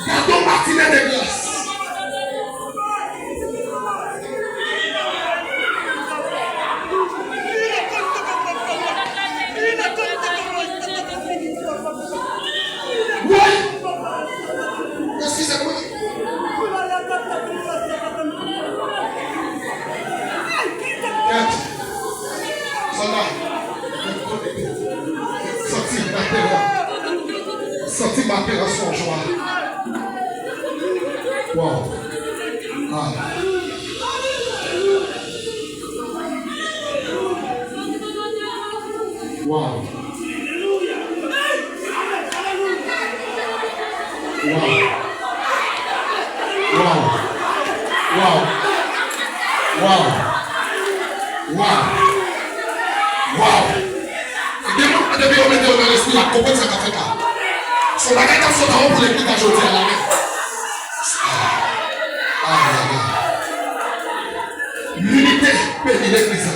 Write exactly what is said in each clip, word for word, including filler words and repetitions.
Gade yon matinée de grâce. Woy! Eskize mwen. Kèt. Sòlda. Santi batè a. Santi batè a sou jwa. Wow. Ah. Wow. Wow. Wow. Wow. Wow. Wow. Depi, depi yo mete yo nan lespri, y ap konprann sa k ap fèt la. Se yon bagay k ap sot anwo pou legliz la jodi a la, men. Ay, ay, ay. Linite beni legliz la.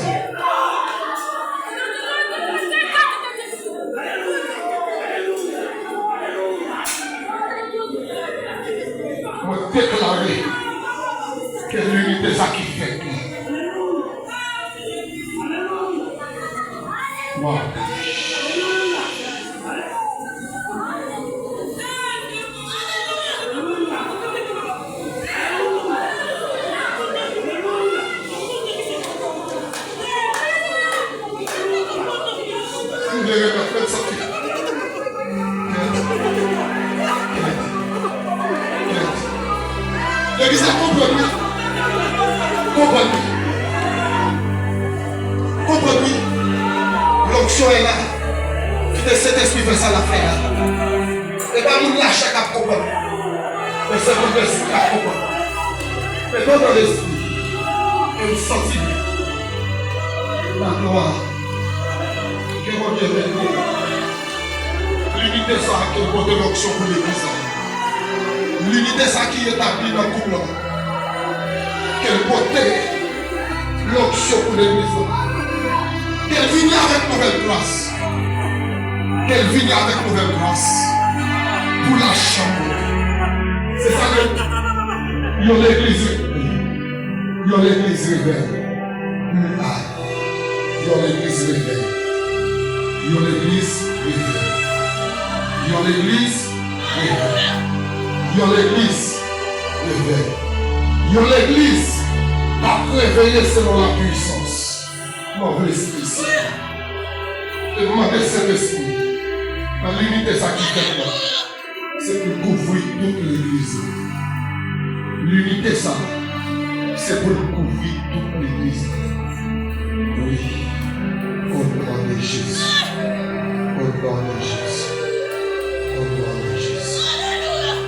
Mwen deklare ke linite sa ki fèt la. Wow. M vle remèt mèt sa ki. Legliz la konprann wi. Konprann wi. Konprann wi. Lonksyon e la. Kite Sentespri fè sa l ap fè la. E pa moun lachè k ap konprann. Men se moun lespri k ap konprann. Men non nan lespri. E m santi laglwa ke Bondye mete. Linite sa ke pote lonksyon pou legliz la. Linite sa ki etabli nan koup lan. Ke l pote lonksyon pou legliz la. Ke l vini avèk nouvèl gras. Ke l vini avèk nouvèl gras. Pou lachanm. Se sa ke yon legliz, yon legliz revèy. Yon legliz revèy. Yon legliz revèy. Yon legliz revèy. Yon legliz revèy. Yon legliz k ap reveye selon lapwisans nan Lespri Sen. E mande Sentespri, nan linite sa ki fèt la, se pou l kouvri tout legliz la. Linite sa, se pou l kouvri tout legliz la. Wi. O non de Jezi. O non de Jezi. O non de Jezi.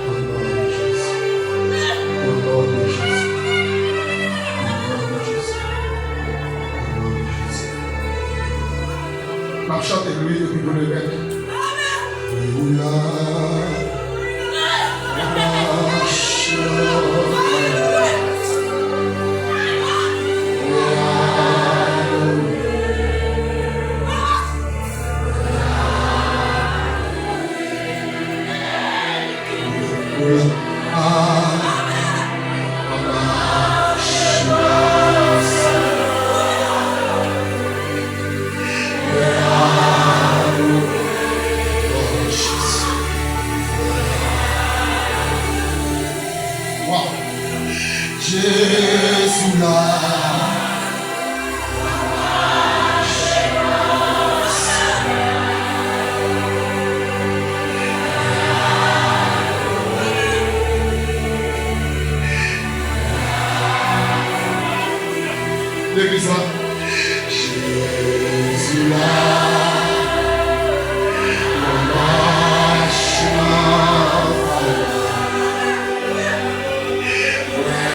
O non de Jezi. O non de Jezi. O non de Jezi. O non de Jezi. N ap chante l wi, epi pou nou remèt. Wow. Jezi la. Legliz la. Jezi la.